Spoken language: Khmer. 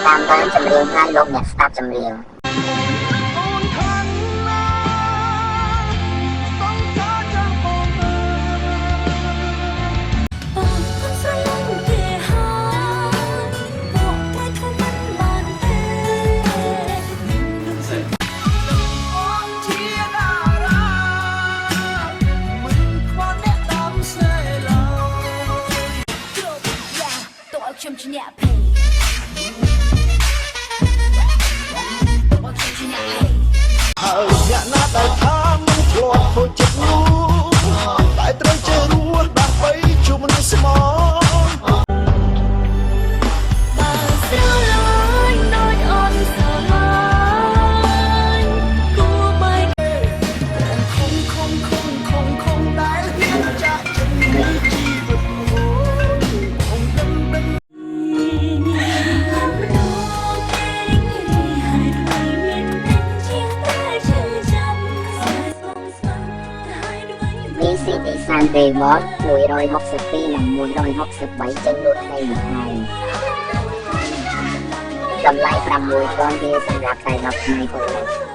តាមដានចម្រៀងហើយលោកអ្នកស្ដាប់ចម្រៀង ខ្ញុំជាអ្នកភ័យខ្ញុំជាអ្នកភ័យ ហើយអ្នកណាដែលថាមិនធ្លាប់ខូចចិត្តនោះតែត្រូវចេះរស់ដើម្បីជួបមនុស្សស្មោ បើស្រឡាញ់ដូចអូនស្រឡាញ់គួរបែក ខំខំខំខំខំដែលហ៊ានចាក់ចេញពីជីវិតមួយខំដឹងដឹង VCD Sunday World 162និង163ចេញលក់ថ្ងៃនេះហើយតម្លៃ6000រៀលសម្រាប់តែ10ថ្ងៃប៉ុណ្ណោះ។